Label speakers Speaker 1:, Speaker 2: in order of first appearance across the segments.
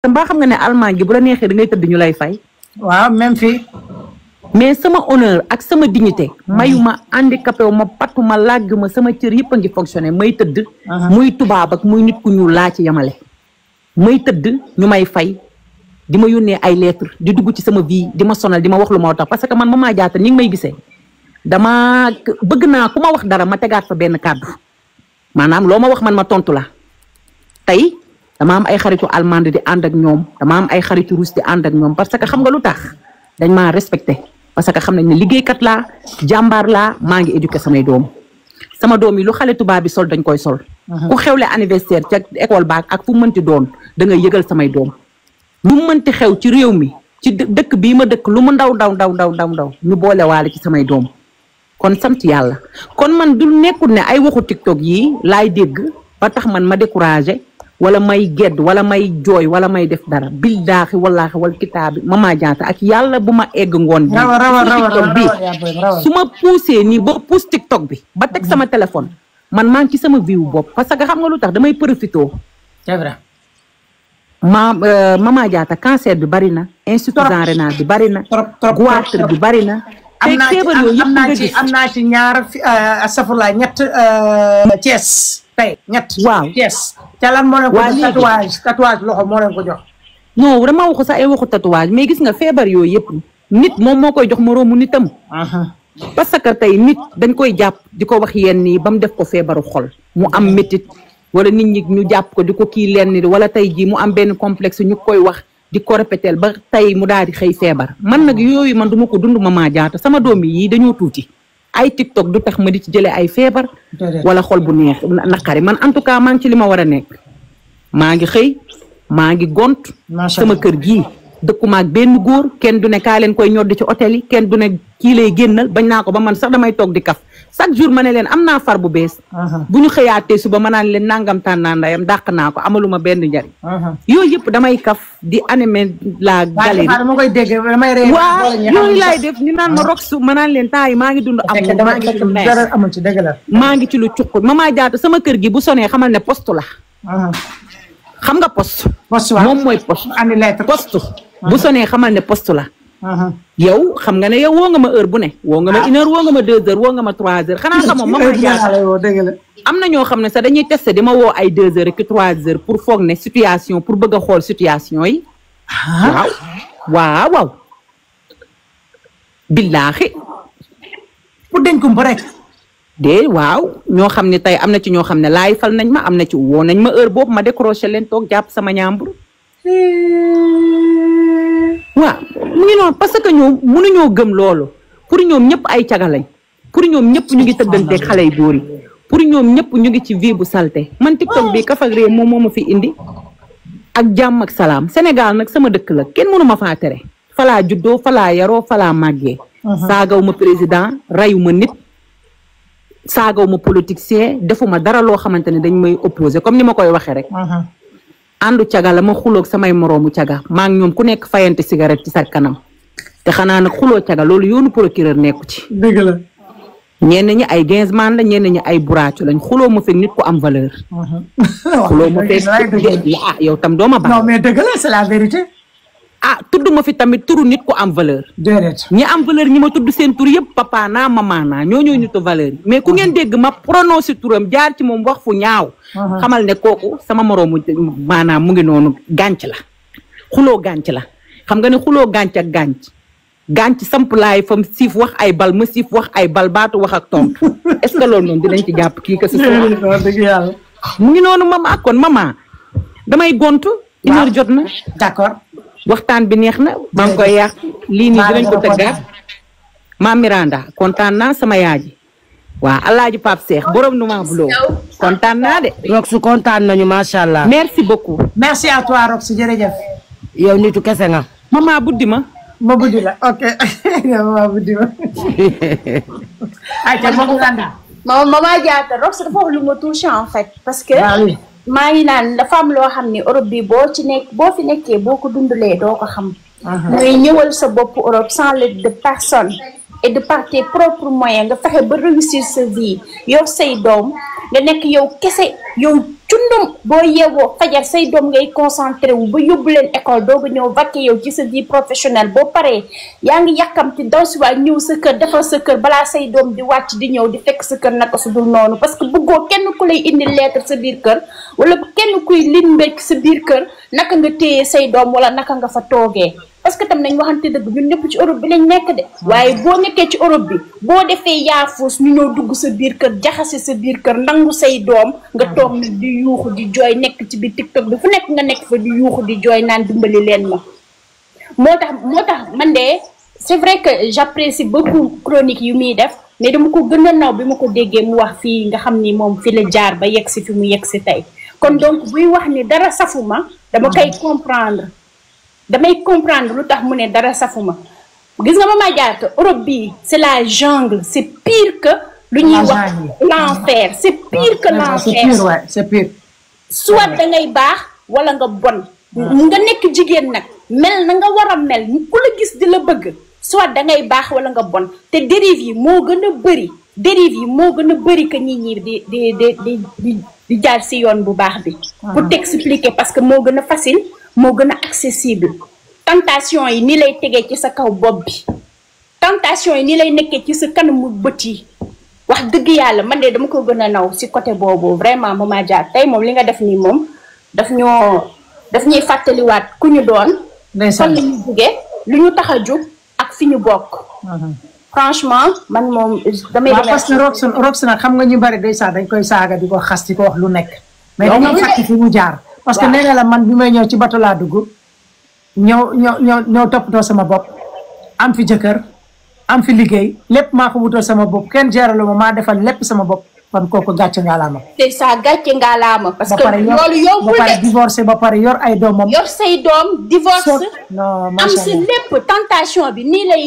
Speaker 1: mbaa xam nga ne Allemagne gi bu la neexee da ngay tëdd ñu lay fay.
Speaker 2: waaw même fii.
Speaker 1: mais sama honneur ak sama dignité. mayuma handicapé wu ma pattu ma làgg ma sama cër yëpp a ngi fonctionné may tëdd. muy tubaab ak muy nit ku ñuul laa ci yamale. may tëdd ñu may fay di ma yónnee ay lettres di dugg ci sama vie di ma sonal di ma wax lu ma tax parce que man Mama Diatta ñi ngi may gisee dama bëgg naa ku ma wax dara ma tegaat fa benn kàddu maanaam loo ma wax man ma tontu la tey. dama am ay xaritu allemande di ànd ak ñoom dama am ay xaritu russe di ànd ak ñoom parce que xam nga lu tax dañ maa respecté parce que xam nañ ne liggéeykat laa jàmbaar laa maa ngi éduqué samay doom sama doom yi lu xale tubaab bi sol dañ koy sol. ku xewle anniversaire ca école baak ak fu mënti doon da nga yëgal samay doom lu mënti xew ci réew mi ci dëkk bii ma dëkk lu mu ndaw ñu boole waale ci samay doom kon sant yàlla kon man du nekkul ne ay waxu TikTok yi laay dégg ba tax man ma découragé. wala may gedd wala may jooy wala may def dara billaahi wallaahi wal kitaabi Mama Diatta ak yàlla bu ma egg ngoon bi su ma poussé nii ba pousse TikTok bi ba teg sama téléphone man maa ngi ci sama vie bopp parce que xam nga lu tax damay profité.
Speaker 2: c'est vrai.
Speaker 1: Mama Diatta cancer bi bari na insuffisance rénale bi bari na goitre bi bari na te feebar yooyu yëpp nga gis
Speaker 2: am naa ci ñaar astafurlah ñett Thiès tey ñett
Speaker 1: waaw
Speaker 2: Thiès ca lan moo leen ko jox tatouage loxo moo leen ko jox
Speaker 1: non vraiment waxu sax ay waxu tatouage mais gis nga feebar yooyu yëpp nit moom moo koy jox moroomu nitam parce que tey nit dañ koy jàpp di ko wax yenn yi ba mu def ko feebaru xol mu am métit wala nit ñi ñu jàpp ko di ko kii lenn wala tey jii mu am benn complexe ñu koy wax di ko répéter ba tey mu daal di xëy feebar man nag yooyu man duma ko dund Mama Diatta sama doom yi dañoo tuuti ay TikTok du tax ma di ci jëlee ay feebar wala xol bu neex naqari man en tout cas maa ngi ci li ma war a nekk maa ngi xëy maa ngi gont sama kër gii dëkkumaak benn góor kenn du ne kaa leen koy ñoddi ci hôtel yi kenn du ne kii lay génnal bañ naa ko ba man sax damay toog di kaf chaque jour ma ne leen am naa far bu bees bu ñu xëyaatee suba ma naan leen nangam tànnaa ndayam dàq naa ko amaluma benn njariñ yooyu yëpp damay kaf di animer la galerie waaw yooyu laay def ñu naan ma roxu ma naan leen temps yi maa ngi dund maa ngi ci lu cuq Mama Diatta sama kër gi bu sonee xamal ne poste la xam nga poste moom mooy poste bu sonee xamal ne poste la yow xam nga ne yow woo nga ma heure bu ne woo nga ma 1 heure woo nga ma 2 heures woo nga ma 3 heures xanaa xamoo Mama Diatta am na ñoo xam ne sax dañuy testé di ma woo ay 2 heures ak 3 heures pour foog ne situation pour bëgg a xool situation yi waaw billaahi
Speaker 2: pour dañ ko rek
Speaker 1: waaw ñoo xam ne tey am na ci ñoo xam ne laay fal nañ ma am na ci woo nañ ma heure boobu ma décroché leen toog jàpp sama ñaambur waaw mu ngi noonu parce que ñoom mënuñoo gëm loolu pour ñoom ñëpp ay caga lañ pour ñoom ñëpp ñu ngi tëddanteeg xale yu góor yi pour ñoom ñëpp ñu ngi ci vie bu salte man TikTok bi kaf ak ree moom moo ma fi indi ak jàmm ak salaam Sénégal nag sama dëkk la kenn mënu ma faa tere falaa juddoo falaa yaroo falaa màggee saagaw ma président rayu ma nit saagaw ma politicien defuma dara loo xamante ne dañ may opposé comme ni ma koy waxee rek àndu caga la ma xuloog samay moroomu caga maa ngi ñoom ku nekk fayante cigarette ci sa kanam te xanaa nag xuloo caga loolu yoonu procureur nekku ci
Speaker 2: dëgg la
Speaker 1: ñenn ñi ay gainsman la ñenn ñi ay buraacu lañ xuloo ma fekk nit ku am valeur xuloo ma fekk yow tam dooma baax
Speaker 2: non mais dëgg la c'est la vérité
Speaker 1: tudd ma fi tamit turu nit ku am valeur ñi am valeur ñi ma tudd seen tur yëpp papa naa mama naa ñooñoo nitu valeur yi mais ku ngeen dégg ma prononcé turam jaar ci moom wax fu ñaaw xamal ne kooku sama moroomu maanaam mu ngi noonu gànc la xuloo gànc la xam nga ne xuloo gànc ak gànc samp laay fam siif wax ay bal ma siif wax ay bal baatu wax ak tontu est-ce que loolu noonu dinañ ci jàpp kii que ce soit
Speaker 2: dëgg yàlla
Speaker 1: mu ngi noonu mama kon mama damay gontu une heure jot na
Speaker 2: d'accord
Speaker 1: waxtaan bi neex na maa ngi koy yàq lii nii dinañ ko tëggaat maam Miranda kontaan naa sama yaaji waa alaaji Pape Cheikh borom nu maa buloo kontaan naa de
Speaker 3: Roxu kontaan nañu macha allah
Speaker 1: merci beaucoup
Speaker 2: merci à toi Roxu jërëjëf
Speaker 3: yow nitu kese nga
Speaker 1: mama buddi ma
Speaker 2: buddi la ok mama buddi ma ay
Speaker 4: Mama Diatta Roxu dafa wax lu ma touché en fait parce que maa ngi naan dafa am loo xam ne Europe bi boo fi nekkee boo ko dundulee doo ko xam. mooy ñëwal sa bopp Europe sans l'aide de personne. et de par tes propres moyens nga fexe ba réussir sa vie yor say doom nga nekk yow kese yow cundum boo yeewoo fajar say doom ngay concentré wu ba yóbbu leen école dooga ñëw vaquer yow ci sa vie professionnelle boo paree yaa ngi yàkkamti daw si waay ñëw sa kër defal sa kër balaa say doom di wàcc di ñëw di fekk sa kër naka su dul noonu parce que bëggoo kenn ku lay indi lettre sa biir kër wala kenn kuy lin mbékk sa biir kër naka nga téye say doom wala naka nga fa toogee parce que tam nañ waxante dëgg ñun ñëpp ci Europe bi lañ nekk de waaye boo nekkee ci Europe bi boo defee yaafuus ñu ñëw dugg sa biir kër jaxase sa biir kër nangu say doom nga toog nag di yuuxu di jooy nekk ci biir TikTok bi fu nekk nga nekk fa di yuuxu di jooy naan dimbali leen ma moo tax man de c'est vrai que j'apprécie beaucoup chronique yu muy def mais dama ko gën a naw bi ma ko déggee mu wax fii nga xam ni moom fi la jaar ba yegg si fi mu yegg si tey kon donc buy wax ni dara safuma dama koy comprendre damay comprendre lu tax mu ne dara safuma gis nga Mama Diatta Europe bi c'est la jungle c'est pire que lu ñuy wax l'enfer c'est pire que l'enfer
Speaker 2: c'est pire
Speaker 4: soit da ngay baax wala nga bon nga nekk jigéen nag mel na nga war a mel ku la gis di la bëgg soit da ngay baax wala nga bon te dérive yi moo gën a bëri que nit ñi di jaar si yoon bu baax bi pour t'expliquer parce que moo gën a facile moo gën a accessible tentation yi ni lay tegee ci sa kaw bopp bi tentation yi ni lay nekkee ci sa kanamu bët yi wax dëgg yàlla man de dama ko gën a naw si côté boobu vraiment Mama Diatta tey moom li nga def nii moom daf ñuy fàttaliwaat ku ñu doon fan la ñu jógee lu ñu tax a jóg ak fi ñu bokk franchement man moom damay
Speaker 2: parce que Rox nag xam nga ñu bari day dañ koy saaga di ko xas di ko wax lu nekk mais dañoo fàtte fi mu jaar parce que nee na la man bi may ñëw ci bato laa dugg ñëw toppatoo sama bopp am fi jëkkër am fi liggéey lépp maa ko wutal sama bopp kenn géralu ma maa defal lépp sama bopp kon kooku gàcce ngaalaama
Speaker 4: c'est ça gàcce ngaalaama parce que loolu yombul
Speaker 2: ba pare divorcé ba pare yor ay doomam
Speaker 4: yor say doom divorce am si lépp tentation bi nii lay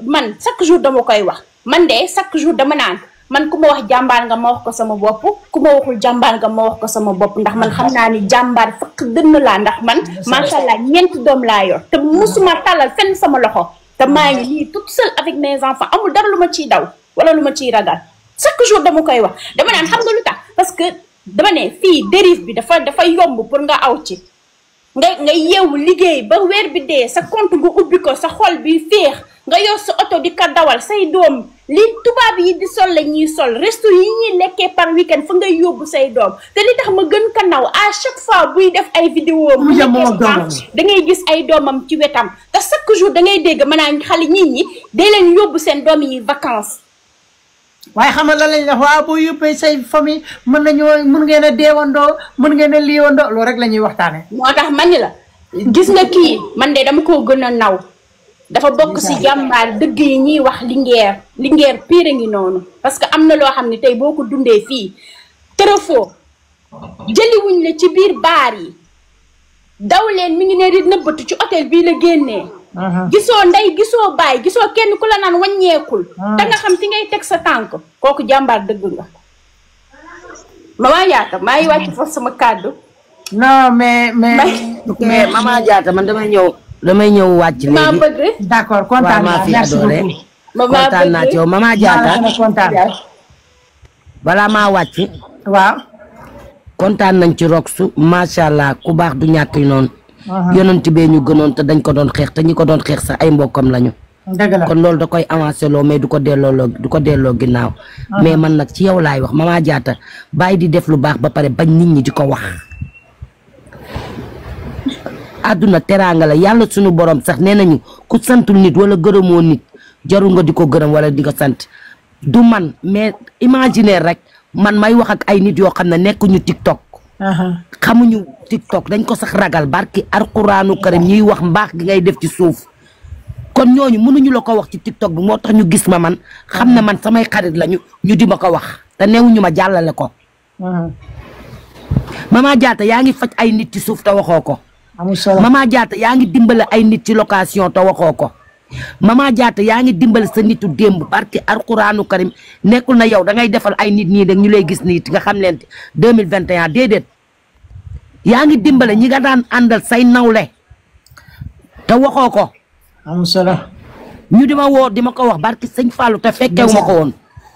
Speaker 4: man chaque jour dama koy wax man de chaque jour dama naan man ku ma wax jàmbaar nga ma wax ko sama bopp ku ma waxul jàmbaar nga ma wax ko sama bopp ndax man xam naa ni jàmbaar fekk dënn laa ndax man macha allah 4 doom laa yor te musuma tàllal fenn sama loxo te maa ngi nii toute seule avec mes enfants amul dara lu ma ciy daw wala lu ma ciy ragal chaque jour dama koy wax dama naan xam nga lu tax parce que dama ne fii dérive bi dafa yomb pour nga aw ci nga yeewu liggéey ba weer bi dee sa compte nga ubbi ko sa xol bi féex nga yor sa oto di ko dawal say doom li tubaab yi di sol la ñuy sol resto yi ñuy lekkee par week-end fa ngay yóbbu say doom te li tax ma gën ka naw à chaque fois buy def ay vidéo mu da ngay gis ay doomam ci wetam te chaque jour da ngay dégg maanaam xale ñi day leen yóbbu seen doom yi vacances
Speaker 2: waaye xam nga lan lañ la waaw boo yóbbee say famille mën ngeen a deewandoo mën ngeen a liiwandoo loolu rek la ñuy waxtaane
Speaker 4: moo tax man ni la gis nga kii man de dama koo gën a naw dafa bokk si jàmbaar dëgg yi ñuy wax lingeer pire ngi noonu parce que am na loo xam ne tey boo ko dundee fii tërëfoo jëliwuñ la ci biir baar yi daw leen mi ngi ne di nëbbatu ci hôtel bii la génnee gisoo ndey gisoo baay gisoo kenn ku la naan wàññeekul da nga xam fi ngay teg sa tànk kooku jàmbaar dëgg nga Mama Diatta maa ngi wàcc foofu sama kàddu
Speaker 2: non mais
Speaker 3: Mama Diatta man damay ñëw wàcc léegi
Speaker 4: maa bëgg
Speaker 2: d'accord kontaan naa merci beaucoup
Speaker 3: kontaan naa ci yow Mama Diatta balaa maa wàcc
Speaker 2: waaw
Speaker 3: kontaan nañ ci Rox macha allah ku baax du ñàkk noonu yonent bee ñu gënoon te dañ ko doon xeex te ñi ko doon xeex sax ay mbokkam lañu
Speaker 2: dëgg la
Speaker 3: kon loolu da koy avancé loo mais du ko delloo ginnaaw mais man nag ci yow laay wax Mama Diatta bàyyi di def lu baax ba pare bañ nit ñi di ko wax àdduna teraanga la yàlla suñu borom sax nee nañu ku santul nit wala gërëmoo nit jarul nga di ko gërëm wala di ko sant du man mais imaginer rek man may wax ak ay nit yoo xam ne nekkuñu TikTok xamuñu TikTok dañ ko sax ragal barki alquraanu karim ñuy wax mbaax gi ngay def ci suuf kon ñooñu mënuñu la ko wax ci TikTok bi moo tax ñu gis ma man xam ne man samay xarit lañu ñu di ma ko wax te newuñu ma jàllale ko Mama Diatta yaa ngi faj ay nit ci suuf te waxoo ko Mama Diatta yaa ngi dimbale ay nit ci location te waxoo ko Mama Diatta yaa ngi dimbale sa nitu démb barki alquraanu karim nekkul na yow da ngay defal ay nit ñii rek ñu lay gis nit nga xam leen 2021 déedéet yaa ngi dimbale ñi nga daan àndal say nawle te waxoo ko ñu di ma woo di ma ko wax barki sëñ Fallou te fekkewu ma ko woon.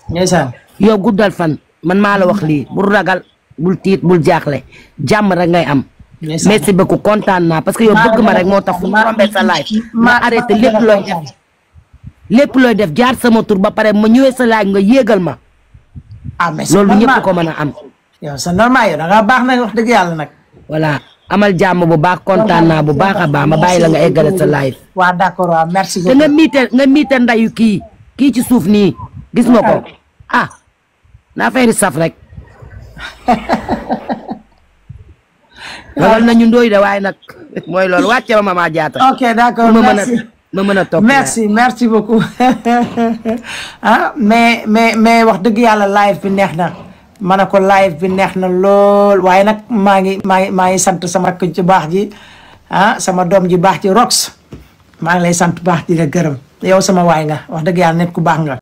Speaker 2: ndeysaan.
Speaker 3: yow guddal fan man maa la wax lii bul ragal bul tiit bul jaaxle jàmm rek ngay am. merci beaucoup kontaan naa parce que yow bëgg ma rek moo tax fu mu rombee sa live ma arrêté lépp looy def. lépp looy def jaar sama tur ba pare ma ñëwee sa live nga yéegal ma.
Speaker 2: ah mais
Speaker 3: loolu ñëpp ko mën a am.
Speaker 2: yow c'est normal yow da ngaa baax nag wax dëgg yàlla nag.
Speaker 3: voilà amal jàmm bu baax kontaan naa bu baax a baax ma bàyyi la nga eggale sa live.
Speaker 2: waaw d'accord waaw merci
Speaker 3: te
Speaker 2: beaucoup.
Speaker 3: nga miite ndayu kii ci suuf nii gis nga ko ah naa fay saf rek. loolu nañu ndóoy de waaye nag mooy loolu wàcce ma Mama Diatta.
Speaker 2: ok d'accord merci
Speaker 3: ma mën a topp.
Speaker 2: merci beaucoup ah mais wax dëgg yàlla live bi neex na. ma ne ko live bi neex na lool waaye nag maa ngi sant sama rakk ci baax ji ah sama doom ji baax ji Rox maa ngi lay sant baax di la gërëm yow sama waay nga wax dëgg yàlla nit ku baax nga.